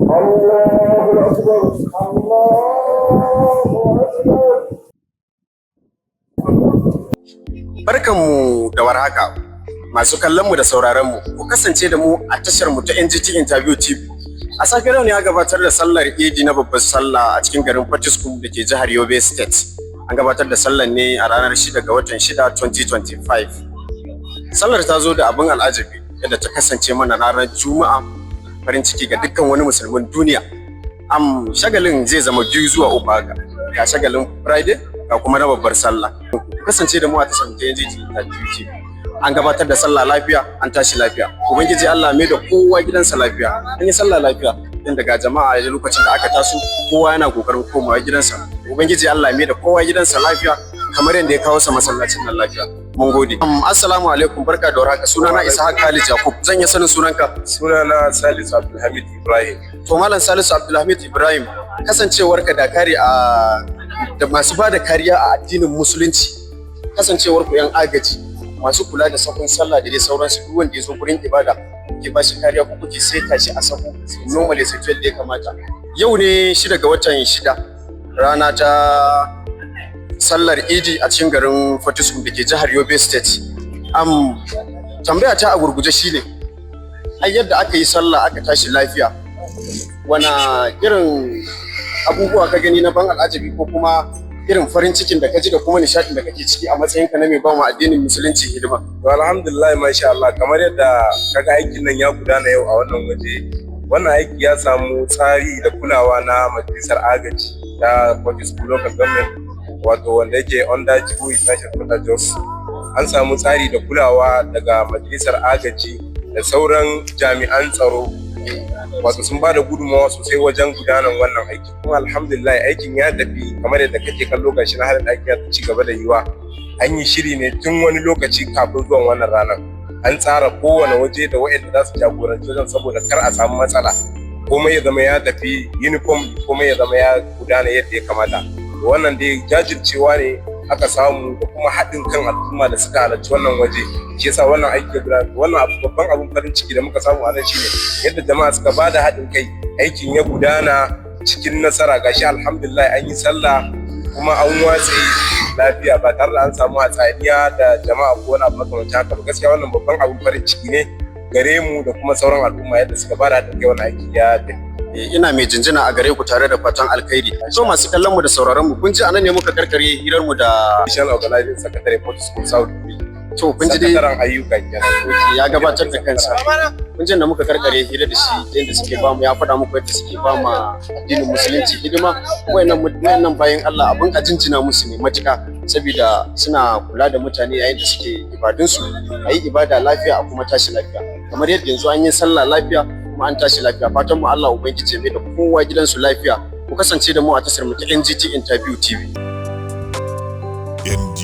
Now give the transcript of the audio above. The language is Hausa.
الله أكبر، الله أكبر. Barkanmu da warhaka, masu kallonmu da sauraronmu, ku kasance da mu a tashar mu ta NGT Interview TV. A safiyar yau ne aka gabatar da sallar Idi na babbar sallah a cikin garin Potiskum da ke jihar Yobe State. An gabatar da sallar ne a ranar 6 ga watan 6 2025. Sallar ta zo da abin al'ajabi, yadda ta kasance mana ranar Juma'a, farin ciki ga dukkan wani musulmin duniya. Shagalin zai zama biyu zuwa uku haka. Ga shagalin Friday, ga kuma na babbar sallah. Ku kasance da mu a tashar ta NGT Interview TV. An gabatar da sallah lafiya, an tashi lafiya. Ubangiji Allah mai da kowa gidansa lafiya. An yi sallah lafiya. Tun daga jama'a a lokacin da aka taso, kowa yana kokarin komawa gidansa. Ubangiji Allah mai da kowa gidansa lafiya kamar yadda ya kawo sa masallacin nan lafiya. Mun gode. Assalamu alaikum, barka da warhaka. Sunana Ishaq Khalid Yakub. Zan iya sanin sunanka? Sunana Salisu Abdulhamid Ibrahim. To, Malam Salisu Abdulhamid Ibrahim, kasancewarka dakari a da masu ba da kariya a addinin Musulunci, kasancewar ku yan agaji masu kula da sahun sallah da dai sauransu, duk wanda ya zo gurin ibada kuke ba shi kariya ko kuke saita shi a sahu normally sai yadda ya kamata. Yau ne 6 ga watan 6, rana ta sallar Idi a cikin garin Potiskum da ke jihar Yobe State. Tambaya ta a gurguje shine, ai yadda aka yi sallah aka tashi lafiya, wana irin abubuwa ka gani na ban al'ajabi, ko kuma irin farin cikin da ka ji da kuma nishaɗin da kake ciki a matsayinka na mai ba mu addinin Musulunci hidima? To, alhamdulillah, masha Allah, kamar yadda kaga aikin nan ya gudana yau a wannan waje. Wannan aiki ya samu tsari da kulawa na majalisar agaji ta Potiskum Local Government, wato wanda yake under Jibu International Quarter Jos. An samu tsari da kulawa daga majalisar agaji da sauran jami'an tsaro, wato sun ba da gudunmawa sosai wajen gudanar wannan aiki. Kuma alhamdulillah, aikin ya tafi kamar yadda kake kallo. Gashi na halin aiki ya ci gaba da yiwa. An yi shiri ne tun wani lokaci kafin zuwan wannan ranar. An tsara kowane waje da waɗanda za su jagoranci wajen saboda kar a samu matsala, komai ya zama ya tafi uniform, komai ya zama ya gudana yadda ya kamata. Wannan dai jajircewa ne aka samu da kuma haɗin kan al'umma da suka halarci wannan waje, shi yasa wannan aiki ya gudana. Wannan abu, babban abun farin ciki da muka samu a nan shine yadda jama'a suka ba da haɗin kai, aikin ya gudana cikin nasara. Gashi alhamdulillah, an yi sallah kuma an watse lafiya ba tare da an samu hatsaniya da jama'a ko wani abu makamancin haka ba. Gaskiya wannan babban abun farin ciki ne gare mu da kuma sauran al'umma, yadda suka ba da haɗin kai wannan aiki ya tafi. Ina mai jinjina a gare ku tare da fatan alkhairi. So, masu kallon mu da sauraron mu, kun ji anan ne muka karkare hirar mu da National Organizing Secretary, Potiskum South. To, kun ji dai. Sakataren ayyuka kenan. Ok, ya gabatar da kansa. Kun ji da muka karkare hira da shi, yadda suke ba mu, ya faɗa muku yadda suke ba ma addinin Musulunci hidima. Wayannan bayan Allah abin a jinjina musu ne matuƙa, saboda suna kula da mutane yayin da suke ibadunsu, a yi ibada lafiya a kuma tashi lafiya. Kamar yadda yanzu an yi sallah lafiya kuma an tashi lafiya. Fatan mu Allah Ubangiji ya mai da kowa gidansu lafiya. Ku kasance da mu a tashar mu ta NGT Interview TV. NGT.